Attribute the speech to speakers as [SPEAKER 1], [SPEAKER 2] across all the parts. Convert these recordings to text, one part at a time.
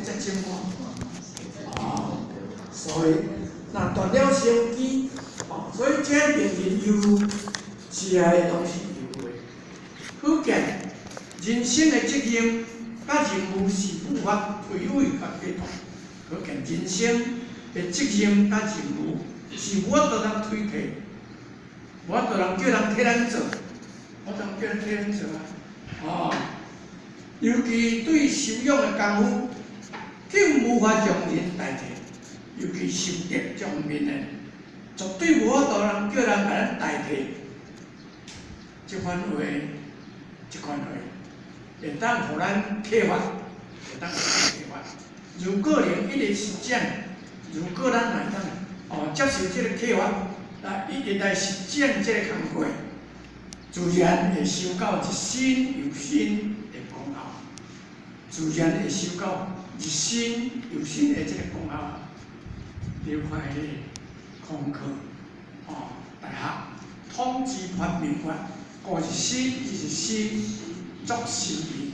[SPEAKER 1] 責任無？哦，所以若斷了生機，哦，所以這令人憂慮，這个攏是憂慮。可見人生的責任佮任務是無法推諉佮解脫。可見人生的責任佮任務是無法度通推卸，無法度通叫人替咱做，無法度叫人替咱做啊！哦，尤其對修養的功夫，更無法將人代替。尤其修德這方面的，絕對無法度人叫人共咱代替。這款話，這款話，會當予咱啟發，會當予咱啟發。如果能一直實踐，如果咱會當哦接受這個啟發，來一直來實踐這個工課，自然會修到一身又身的功效。自然會修到一身又身的這個功效。你看彼個空課，哦，大學統治發明法，過一身就是身作心意，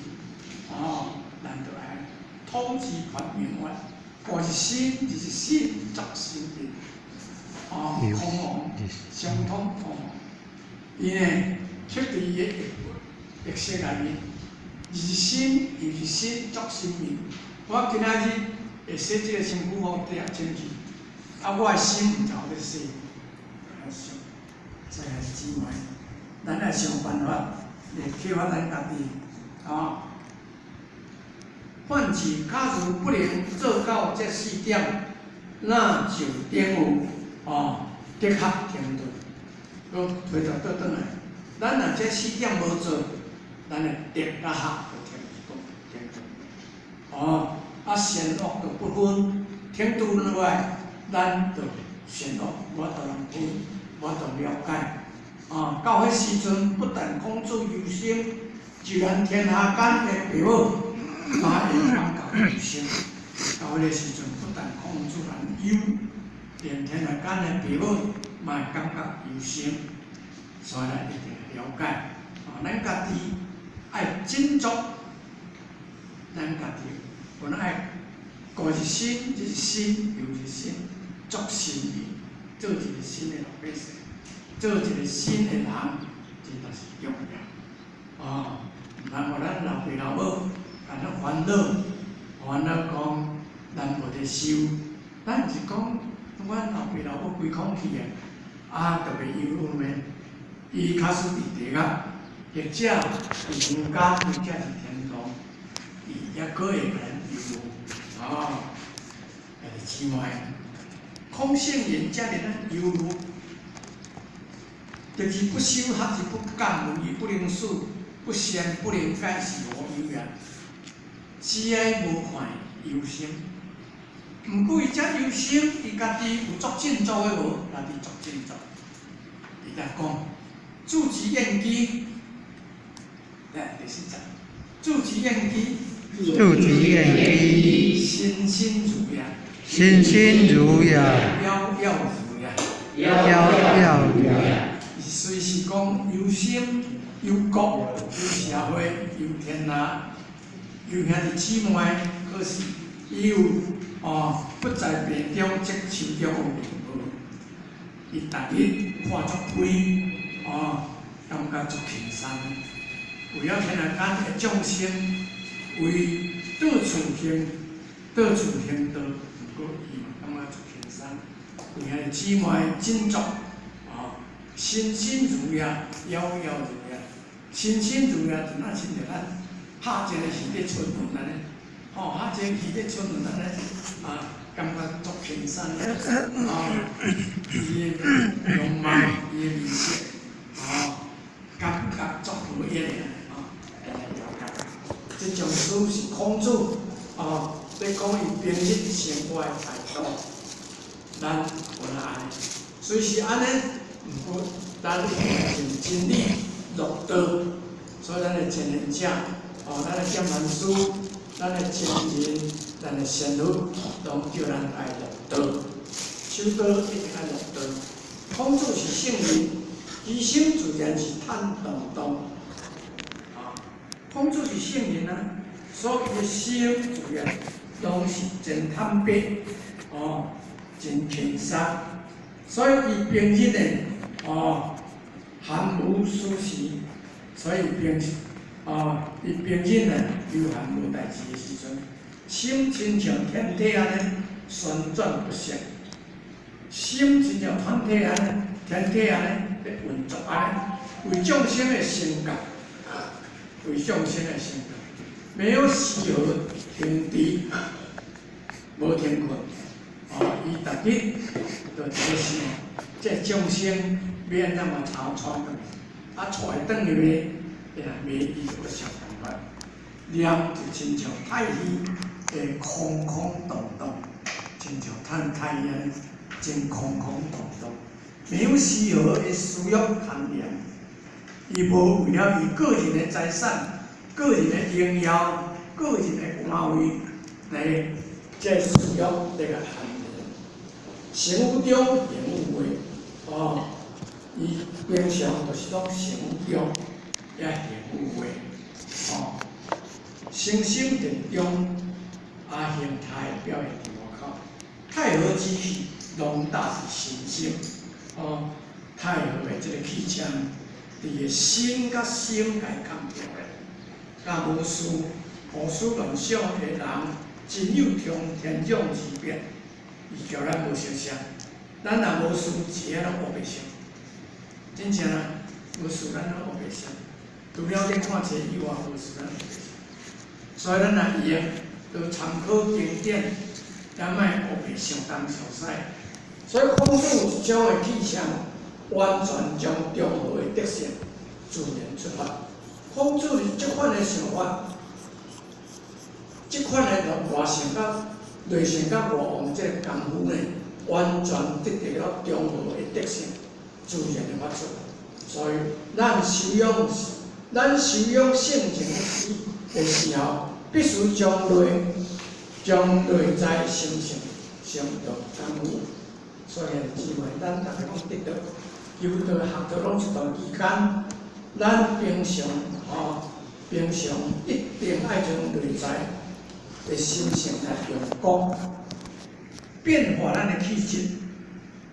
[SPEAKER 1] 哦，咱就愛統治發明法，過一身就是身作心意，哦，孔王相通孔王，伊呢，刻佇伊的憶識內面，一身又一身作心意。我今仔日會洗這個身軀予掠清氣。啊！我的心毋知有咧洗，想，這個姊妹，咱愛想辦法來啟發咱家己，啊。反之，假如不能做到這四點，那就等於哦，德學停頓，閣推頭倒轉來。咱若這四點無做，咱的德佮學就停頓，停頓。哦，啊，善惡就不分，停頓落來。咱就善惡無法度通分，無法度了解。啊，到彼時陣，不但孔子憂心，就連天下間的父母嘛會感覺憂心。到彼個時陣，不但孔子人憂，連天下間的父母嘛會感覺憂心。所以咱一定要了解，啊，咱家己愛振作，咱家己本來愛過一身，一身又一身。作新意，做一個新的老百姓，做一個新的人，真正是重要。哦，毋通予咱老爸老母共咱煩惱，煩惱講咱無咧修，咱毋是講阮老爸老母規空去啊，啊，特別憂鬱咩？伊假使佇地獄，或者佇陰間，或者是天堂，伊猶閣會共咱憂鬱。哦，兄弟姊妹。孔聖人遮爾仔憂慮，就是不修學而不感聞，而不能事，不善不能解，是何憂也？只愛無看憂心。毋過伊遮憂心，伊家己有作振作的無？家己作振作。伊才講，住持燕居，來第四節，住持燕居，
[SPEAKER 2] 住持燕居，
[SPEAKER 1] 欣欣如也。
[SPEAKER 2] 欣欣如也，
[SPEAKER 1] 杳杳如也，
[SPEAKER 2] 杳杳如也。
[SPEAKER 1] 伊雖是講憂心、憂國、憂社會、憂天下、憂兄弟姊妹，可是伊有哦，不在病中則心中有無。伊逐日看足開，哦，感覺足輕鬆。為了天下間的眾生，為到處行，到處行道。毋過伊嘛感覺足輕鬆，為兄弟姊妹振作，哦，欣欣如也，杳杳如也，欣欣如也，就若親像咱拍一個戲咧春雲按呢，吼，拍一個戲咧春雲按呢，啊，感覺足輕鬆，哦，伊的容貌，伊的面色，哦，感覺足和顏的，哦，來了解。這種書是孔子，哦。咧講伊平日生活的態度，咱有哪按呢？雖是按呢，毋過咱盡真理落道，所以咱的前行者，哦，咱的劍蘭師，咱的前人，咱的仙佛，攏叫咱愛落道，修道一定愛落道。孔子是聖人，其心自然是坦蕩蕩。啊，孔子是聖人啊，所以伊的心自然。攏是真坦白，哦，真輕鬆，所以伊平日呢，哦，閒無私事，所以平時，哦，伊平日呢悠閒無代誌的時陣，心親像天體按呢旋轉不息，心親像天體按呢，天體按呢咧運作按呢，為眾生的成覺，為眾生的成覺，沒有絲毫停滯，無停困，哦，伊逐日就一个想，這眾生欲按怎嘛逃竄轉去，啊，帶會轉去袂？伊若袂，伊就閣想辦法。念就親像太虛的空空洞洞，親像太太虛按呢，真空空洞洞，沒有絲毫的私欲貪念。伊無為了伊個人的財產、個人的榮耀、個人的官位來這私欲來共貪念。成有中，形有外，哦，伊平常就是講成有中，也形有外，哦，身心定中，啊，形態表現佇外口。太和之氣籠罩佇身心，哦，太和的這个氣場，佇個心佮心共崁著咧，佮無事胡思亂想的人，真有天壤之別。伊共咱無相像，咱若無事，一下攏烏白想，真正啊，無事咱攏烏白想，除了咧看冊以外，無事咱烏白想。所以咱若會用，就參考經典，也莫烏白想東想西。所以孔子有一種的氣象，完全將中和的德性自然出發。孔子是這款的想法，這款的內性佮內聖佮外王這個功夫呢，完全得到了中和的德性，自然的發出。所以咱修養性情的時候，必須將內在心性先做功夫。所以姊妹，咱逐家攏得到，求道學道攏一段期間，咱平常吼，平常一定愛將內在的心性來用功，變化咱的氣質，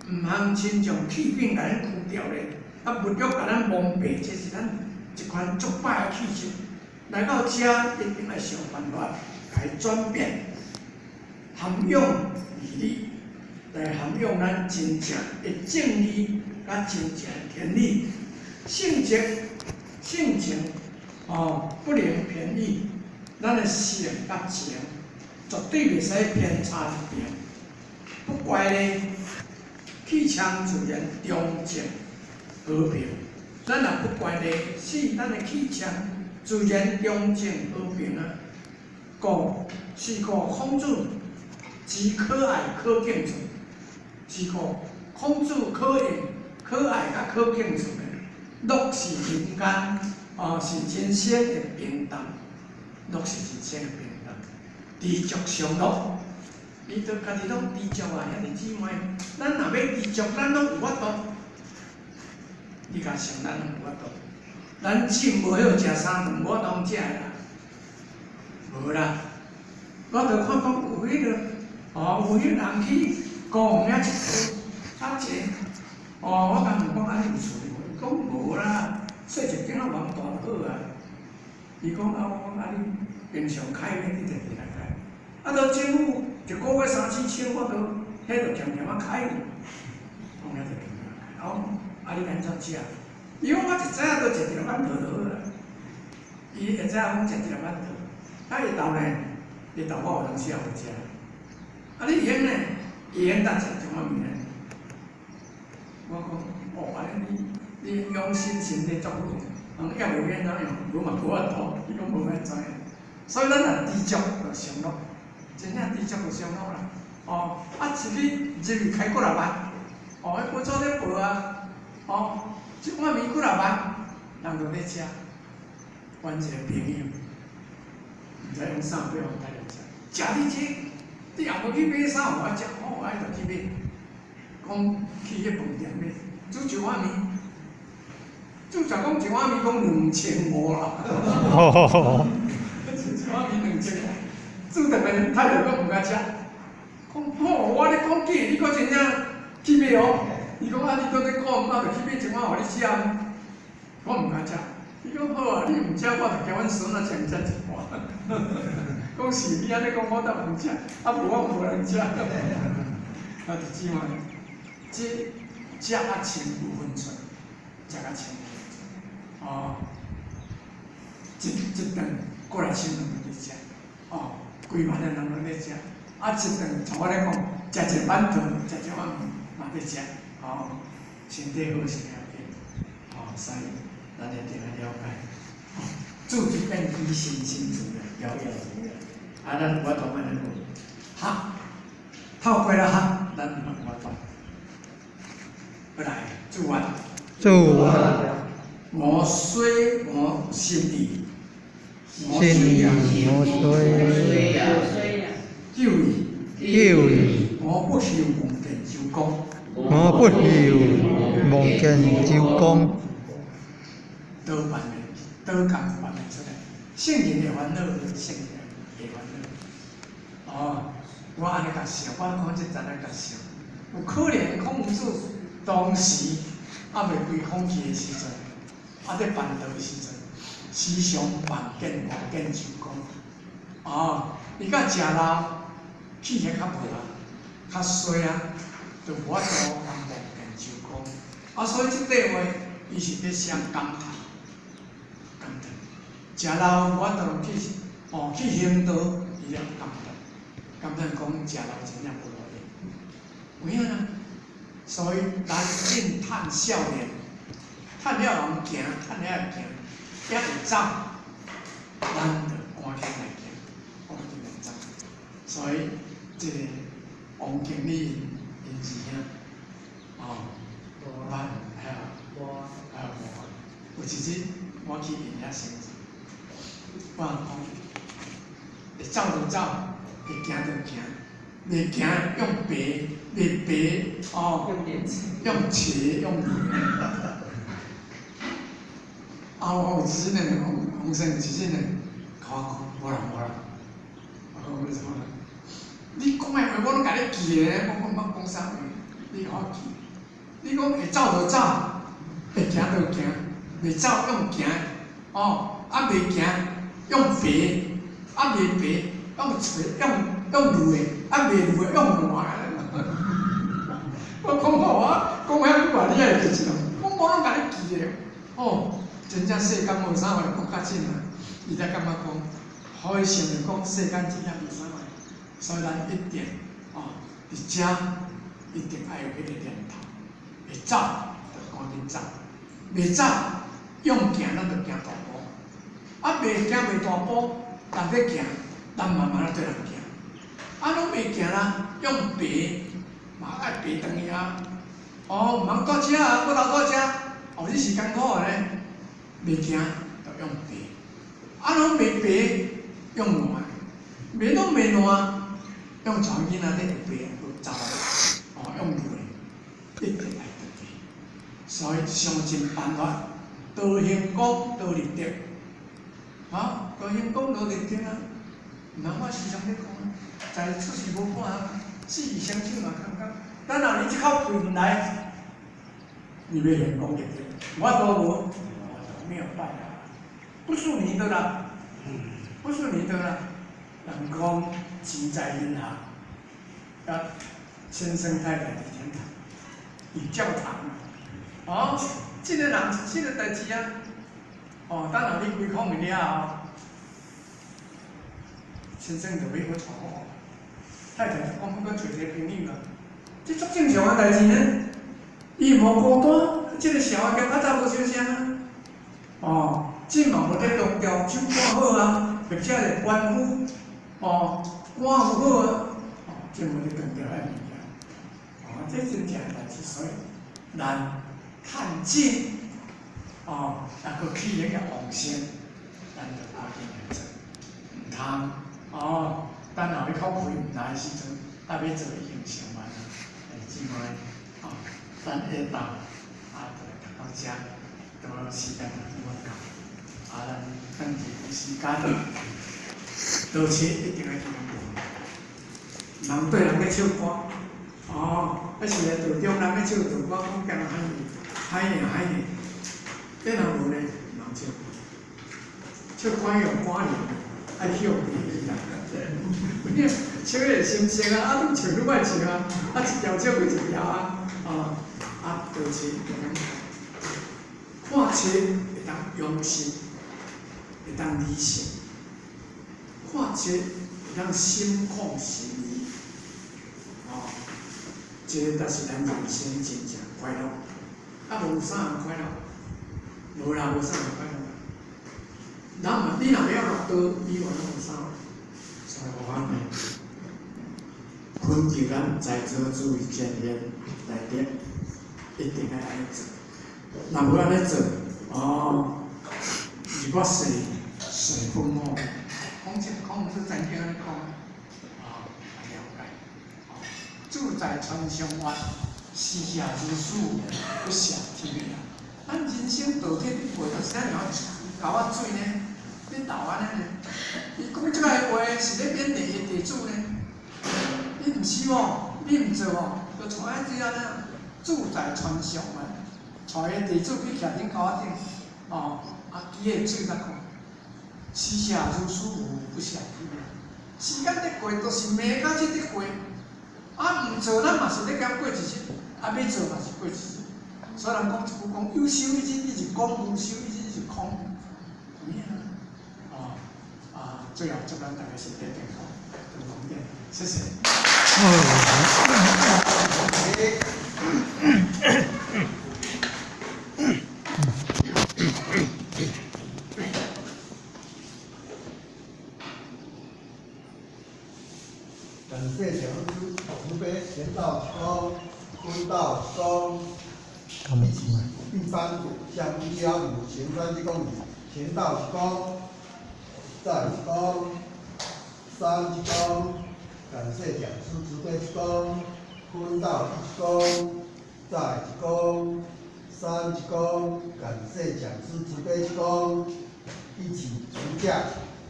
[SPEAKER 1] 毋通親像氣境共咱箍掉咧，啊物欲共咱蒙蔽，這是咱一款足歹的氣質。來到遮一定愛想辦法來轉變，涵養義理，來涵養咱真正的正義佮真正的天理，性情性情哦不能偏異，咱的性佮情絕對袂使偏差一邊。不乖咧，氣場自然中正和平。咱若不乖咧，是咱的氣場自然中正和平啊。故是故孔子之可愛可敬處，是故孔子可用、可愛佮可敬處的，樂是人間，哦，是人生的平淡，樂是人生的平淡，知足常樂。伊都家己攏知足啊，兄弟姊妹，咱若欲知足，咱攏有法度。你共想，咱攏有法度。咱種無好食三頓，無法度食的啦，無啦。我著看講有彼個，哦，有彼個人去公園遐一桌較濟，哦，我共問講啊，你有厝無？伊講無啦，細一間仔房大就好啊。伊講啊，我講啊，你平常開咩？你就佇來開。啊，都政府一個月三四千，我都彼就恬恬仔開。講遐就恬恬仔開。啊，我講啊，你按怎食？伊講我一早仔就食一粒饅頭就好啦。伊會知影講食一粒饅頭，啊，下晝呢？下晝我有當時也無食。啊，你會用呢？會用得食什麼物呢？我講哦，按呢你養生身體足好，人抑無免怎樣，無嘛無法度，伊講無免知影。所以咱若知足就常樂，真正知足就常樂啦。哦，啊，一日入去開幾若萬，哦，彼報紙咧報啊，哦，一碗麵幾若萬，人就咧食。阮一個朋友，毋知用啥買予帶來食，食你這，你也無去買啥予我食，我愛就去買。講去彼飯店買，煮一碗麵，煮食講一碗麵講2500啦。一碗麵2500。煮頓來太太講毋敢食，講吼，我咧講假，你閣真正去買哦。伊講啊，你閣咧講，我就去買一碗予你食。我毋敢食。伊講好啊，你毋食，我就交阮孫仔食食一半。講是你按呢講，我倒毋食，啊無我無人食。啊，就這款，這食甲穿有分寸，食甲穿有分寸。哦，一一頓過來千兩個佇食，哦，幾萬个人攏咧食，啊一頓像我咧講，食一碗湯，食一碗麵嘛佇食，哦，身體好是要緊，哦，所以咱一定愛了解，哦，住持變機身心自然，遙遙如來，啊，咱有法度按呢學，透過了學，咱嘛有法度。過來，祝願。
[SPEAKER 2] 祝願。
[SPEAKER 1] 我雖我心意，
[SPEAKER 2] 心意我雖
[SPEAKER 1] 救義，
[SPEAKER 2] 救義，
[SPEAKER 1] 我不求望見周公，
[SPEAKER 2] 我不求望見周公。
[SPEAKER 1] 倒辦會，倒共辦會出來。聖人的煩惱，聖人的煩惱。哦，我按呢共想，我講這陣來共想，有可能孔夫子當時猶未歸空去的時陣，啊，佇辦道的時陣，時常夢見望見周公。哦，伊甲食老，氣血較無啊，較衰啊，就無法度通望見周公。啊，所以這塊話，伊是佇寫感嘆，感嘆。食老無法度去，哦，去行道，伊就感嘆，感嘆講食老真正無路用。有影啊？所以咱應趁少年，趁了人行，趁了會行，猶會走，咱就趕緊來行，趕緊來走。所以，這個王經理𪜶二兄，哦，咱還有，還有無？有一日我去𪜶遐先，我講，會走就走，會行就行，袂行用爬，袂爬哦，用騎用犁。啊，我有一日呢，王王生有一日呢，共我講，無啦無啦，我講你創啥？你講的話我攏共你記的，我講捌講啥話？你共我記。你講會走就走，會行就行，袂走用行，哦，啊袂行用爬，啊袂爬用揣用用攄的，啊袂攄的用爛的。我講好啊，講遐久啊，你也會記一囉？我無攏共你記的，哦，真正世間無啥話講較真啊，伊才感覺講，予伊想著講世間真正無啥話，所以咱一定哦，佇遮一定愛有彼個念頭，會走就趕緊走，袂走用行咱就行大步，啊袂行袂大步，人咧行，咱慢慢仔綴人行，啊攏袂行啦，用爬嘛愛爬轉去啊，哦，毋通蹛遮啊，骨頭蹛遮，哦，你是艱苦的呢，袂行就用爬，啊攏袂爬用爛，袂攏袂爛，用帶囡仔咧爬走，哦，用攄的，一定愛轉去。所以想盡辦法，多行功，多立德，啊，多行功，多立德啊！毋通我時常咧講啊，在出世無半項，死去雙手嘛空空。等下你這口氣毋來，你欲行功立德，我都無，沒有辦法，不是你的啦，不是你的啦。人講錢在銀行，啊，先生太太佇天堂，佇教堂。哦，這個人這個代誌啊，哦，等下你歸空了後，先生就欲去娶某，太太就講欲閣揣一個朋友啊，這足正常的代誌呢。伊無孤單，這個社會較早無相像啊。哦，這嘛無咧強調手肝好啊，或者是關夫，哦，肝有好啊，哦，這無咧強調遐物件。哦，這真正代誌，所以咱趁錢，哦，抑閣氣力較旺盛，咱就趕緊來做，毋通哦，等候彼口氣毋來的時陣，啊欲做已經上晚啊。姊妹，哦，咱下晝啊，就來讀到遮，都時間也拄仔到，啊，咱轉去有時間。道册一定愛去人人對人咧唱歌，哦，啊是來道中人咧唱道歌，講驚海海爾海爾，你若無呢，毋通唱歌，唱歌用歌靈，愛向地去啦。你唱彼個心聲啊，啊，攏唱愈歹唱啊，啊一條唱過一條啊，哦，啊道冊會當看冊會當養心，會當理性，看冊會當心曠神怡，哦，這個才是咱人生真正快樂。啊，無啥通快樂，無啦，無啥通快樂。人嘛，你若欲曉落刀，以外攏無啥。所以我呢，懇求咱在座諸位前賢大德，一定愛按呢做。若無按呢做，哦，如果世隨風雨，講這講是曾經按呢講，啊，了解。志在千松月，時下如斯，不舍天命。咱人生道體咧過，就是按呢溝仔水呢，咧流按呢呢。伊講這個話是咧貶低伊地主呢。你毋是哦，你毋做哦，就像按這按呢，志在千松月，帶伊地主去徛頂溝仔頂，哦，啊，支个水才講，時下如斯，不舍天命。時間咧過，就是慢甲這咧過。啊，毋做咱嘛是咧共過一日，啊，欲做嘛是過一日。所以人講一句講，有生一日你是講，無生一日是空。有影哦，啊，最後祝咱大家身體健康，健康點，謝謝。
[SPEAKER 3] 感謝講師慈悲賢道一功，坤道一功，一起一番向一幺五行30公里，賢道一功，再一功，三一功，感謝講師慈悲一功，坤道一功，再一功，三一功，感謝講師慈悲一功，一起出駕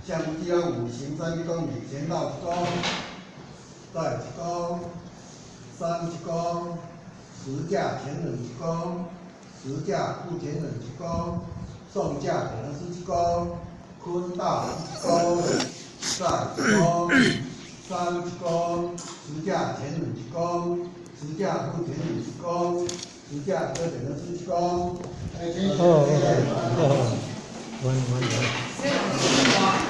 [SPEAKER 3] 向一幺五行30公里，賢道一功。再一功，三一功，十架前人一功，十架不前人一功，送驾可能是一功，坤道一功，再一功，三一功，十架前人一功，十架不前人一功，十架可能是一功。
[SPEAKER 2] 哦哦哦，完完完。